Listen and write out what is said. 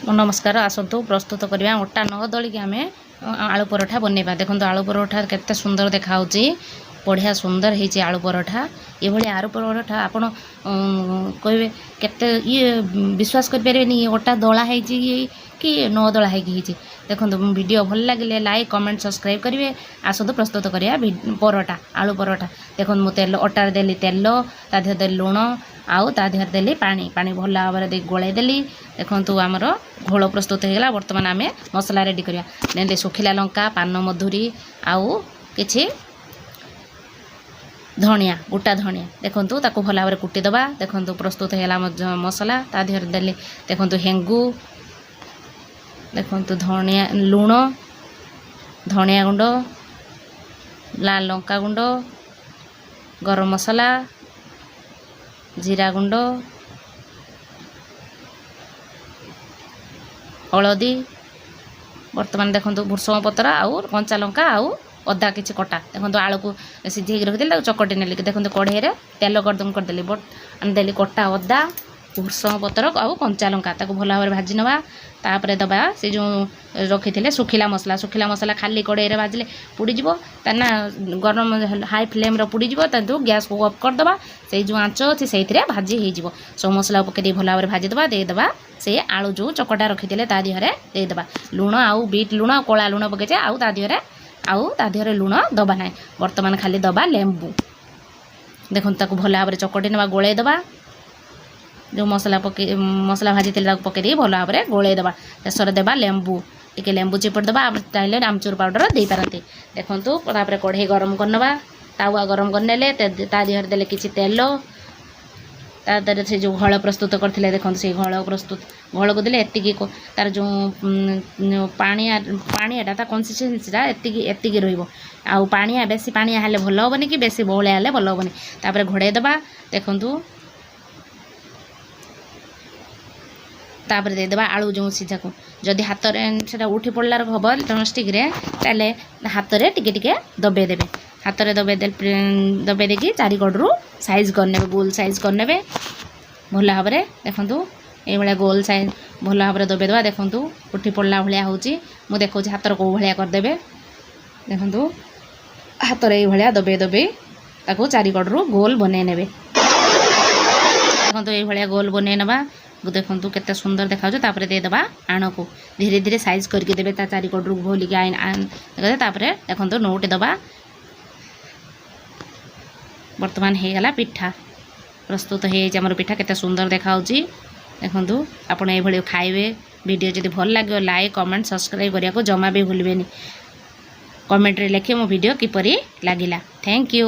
ନମସ୍କାର, ଆସନ୍ତୁ ପ୍ରସ୍ତୁତ କରିବା। ଅଟା ନ ଦଳିକି ଆମେ ଆଳୁ ପରଠା ବନେଇବା। ଦେଖନ୍ତୁ, ଆଳୁ ପରଠା କେତେ ସୁନ୍ଦର ଦେଖାହେଉଛି। ବଢ଼ିଆ ସୁନ୍ଦର ହେଇଛି ଆଳୁ ପରଠା। ଏଭଳି ଆଳୁ ପରଠା ଆପଣ କହିବେ କେତେ ଇଏ, ବିଶ୍ୱାସ କରିପାରିବେନି ଇଏ ଅଟା ଦଳା ହେଇଛି କି ନ ଦଳା ହେଇକି ହେଇଛି। ଦେଖନ୍ତୁ, ଭିଡ଼ିଓ ଭଲ ଲାଗିଲେ ଲାଇକ୍, କମେଣ୍ଟ, ସବସ୍କ୍ରାଇବ୍ କରିବେ। ଆସନ୍ତୁ ପ୍ରସ୍ତୁତ କରିବା ପରଟା, ଆଳୁ ପରଠା। ଦେଖନ୍ତୁ, ମୁଁ ତେଲ ଅଟାରେ ଦେଲି ତେଲ, ତା ଦେହରେ ଦେଲି ଲୁଣ ଆଉ ତା ଦେହରେ ଦେଲି ପାଣି। ପାଣି ଭଲ ଭାବରେ ଦେଇ ଗୋଳେଇ ଦେଲି। ଦେଖନ୍ତୁ, ଆମର ଘୋଳ ପ୍ରସ୍ତୁତ ହେଇଗଲା। ବର୍ତ୍ତମାନ ଆମେ ମସଲା ରେଡ଼ି କରିବା। ନେଲି ଶୁଖିଲା ଲଙ୍କା, ପାନ ମଧୁରୀ ଆଉ କିଛି ଧଣିଆ, ଗୋଟା ଧଣିଆ। ଦେଖନ୍ତୁ, ତାକୁ ଭଲ ଭାବରେ କୁଟିଦେବା। ଦେଖନ୍ତୁ, ପ୍ରସ୍ତୁତ ହେଇଗଲା ଆମ ମସଲା। ତା ଦେହରେ ଦେଲି, ଦେଖନ୍ତୁ, ହେଙ୍ଗୁ, ଦେଖନ୍ତୁ, ଧଣିଆ, ଲୁଣ, ଧଣିଆ ଗୁଣ୍ଡ, ଲାଲ ଲଙ୍କା ଗୁଣ୍ଡ, ଗରମ ମସଲା, ଜିରା ଗୁଣ୍ଡ, ହଳଦୀ। ବର୍ତ୍ତମାନ ଦେଖନ୍ତୁ, ଭୃଷଙ୍ଗ ପତ୍ର ଆଉ କଞ୍ଚା ଲଙ୍କା ଆଉ ଅଦା କିଛି କଟା। ଦେଖନ୍ତୁ, ଆଳୁକୁ ସିଝେଇକି ରଖିଥିଲି, ତାକୁ ଚକଟି ନେଲି। ଦେଖନ୍ତୁ, କଢ଼େଇରେ ତେଲ ଗରମ କରିଦେଲି। ବଟ୍ ଦେଲି କଟା ଅଦା, ଭୃଷଙ୍ଗ ପତ୍ର ଆଉ କଞ୍ଚା ଲଙ୍କା। ତାକୁ ଭଲ ଭାବରେ ଭାଜି ନେବା। ତାପରେ ଦେବା ସେ ଯେଉଁ ରଖିଥିଲେ ଶୁଖିଲା ମସଲା। ଶୁଖିଲା ମସଲା ଖାଲି କଢ଼େଇରେ ଭାଜିଲେ ପୋଡ଼ିଯିବ, ତା ନା ଗରମ ହାଇ ଫ୍ଲେମ୍ରେ ପୋଡ଼ିଯିବ। ତାକୁ ଗ୍ୟାସ୍କୁ ଅଫ୍ କରିଦେବା। ସେଇ ଯେଉଁ ଆଞ୍ଚ ଅଛି, ସେଇଥିରେ ଭାଜି ହେଇଯିବ। ସବୁ ମସଲା ପକାଇ ଦେଇ ଭଲ ଭାବରେ ଭାଜିଦେବା। ଦେଇଦେବା ସେ ଆଳୁ ଯେଉଁ ଚକଟା ରଖିଥିଲେ, ତା ଦେହରେ ଦେଇଦେବା। ଲୁଣ ଆଉ ବିଟ୍ ଲୁଣ ଆଉ କଳା ଲୁଣ ପକାଇଛେ, ଆଉ ତା ଦେହରେ ଲୁଣ ଦେବା ନାହିଁ। ବର୍ତ୍ତମାନ ଖାଲି ଦେବା ଲେମ୍ବୁ। ଦେଖନ୍ତୁ, ତାକୁ ଭଲ ଭାବରେ ଚକଟି ନେବା, ଗୋଳେଇ ଦେବା। ଯେଉଁ ମସଲା ପକାଇ ମସଲା ଭାଜିଥିଲେ, ତାକୁ ପକାଇ ଦେଇକି ଭଲ ଭାବରେ ଗୋଳେଇ ଦେବା। ଶେଷରେ ଦେବା ଲେମ୍ବୁ, ଟିକେ ଲେମ୍ବୁ ଚିପୁଡ଼ି ଦେବା। ଚାହିଁଲେ ଆମଚୁର ପାଉଡ଼ର ଦେଇପାରନ୍ତି। ଦେଖନ୍ତୁ, ତାପରେ କଢ଼େଇ ଗରମ କରିନେବା। ତାୱା ଗରମ କରିନେଲେ, ତା ଦେହରେ ଦେଲେ କିଛି ତେଲ। ତା ଦେହରେ ସେ ଯେଉଁ ଘୋଳ ପ୍ରସ୍ତୁତ କରିଥିଲେ, ଦେଖନ୍ତୁ, ସେଇ ଘୋଳ ପ୍ରସ୍ତୁତ ଘୋଳକୁ ଦେଲେ। ଏତିକି ତାର ଯେଉଁ ପାଣିଆ ପାଣିଆଟା, ତା କନସିଷ୍ଟେନ୍ସିଟା ଏତିକି ଏତିକି ରହିବ। ଆଉ ପାଣିଆ, ବେଶୀ ପାଣିଆ ହେଲେ ଭଲ ହେବନି କି ବେଶୀ ବହଳିଆ ହେଲେ ଭଲ ହେବନି। ତାପରେ ଘୋଡ଼େଇ ଦେବା। ଦେଖନ୍ତୁ, ତାପରେ ଦେଇଦେବା ଆଳୁ ଯେଉଁ ସିଝାକୁ। ଯଦି ହାତରେ ସେଟା ଉଠି ପଡ଼ିଲା ହେବ ଷ୍ଟିକ୍ରେ, ତାହେଲେ ହାତରେ ଟିକେ ଟିକେ ଦବେଇ ଦେବେ। ହାତରେ ଦବେଇ ଦବେଇ ଦେଇକି ଚାରିକଡ଼ରୁ ସାଇଜ୍ କରିନେବେ, ଗୋଲ ସାଇଜ୍ କରିନେବେ ଭଲ ଭାବରେ। ଦେଖନ୍ତୁ, ଏଇଭଳିଆ ଗୋଲ ସାଇଜ୍ ଭଲ ଭାବରେ ଦବେଇ ଦେବା। ଦେଖନ୍ତୁ, ଉଠି ପଡ଼ିଲା ଭଳିଆ ହେଉଛି। ମୁଁ ଦେଖାଉଛି ହାତର କେଉଁ ଭଳିଆ କରିଦେବେ। ଦେଖନ୍ତୁ, ହାତରେ ଏଇଭଳିଆ ଦବେଇ ଦବେଇ ତାକୁ ଚାରିକଡ଼ରୁ ଗୋଲ ବନେଇ ନେବେ। ଦେଖନ୍ତୁ, ଏଇଭଳିଆ ଗୋଲ ବନେଇ ନେବା। ଦେଖନ୍ତୁ, କେତେ ସୁନ୍ଦର ଦେଖାଯାଉଛି। ତାପରେ ଦେଇଦେବା ଆଣକୁ। ଧୀରେ ଧୀରେ ସାଇଜ୍ କରିକି ଦେବେ, ତା ଚାରିକଡ଼ରୁ ଘୋଲିକି। ତାପରେ ଦେଖନ୍ତୁ, ନଉଟି ଦେବା। ବର୍ତ୍ତମାନ ହେଇଗଲା ପିଠା, ପ୍ରସ୍ତୁତ ହେଇଯାଇଛି ଆମର ପିଠା। କେତେ ସୁନ୍ଦର ଦେଖାହେଉଛି। ଦେଖନ୍ତୁ, ଆପଣ ଏଇଭଳି ଖାଇବେ। ଭିଡ଼ିଓ ଯଦି ଭଲ ଲାଗିବ, ଲାଇକ୍, କମେଣ୍ଟ, ସବସ୍କ୍ରାଇବ୍ କରିବାକୁ ଜମା ବି ଭୁଲିବେନି। କମେଣ୍ଟରେ ଲେଖିବେ ମୋ ଭିଡ଼ିଓ କିପରି ଲାଗିଲା। Thank you.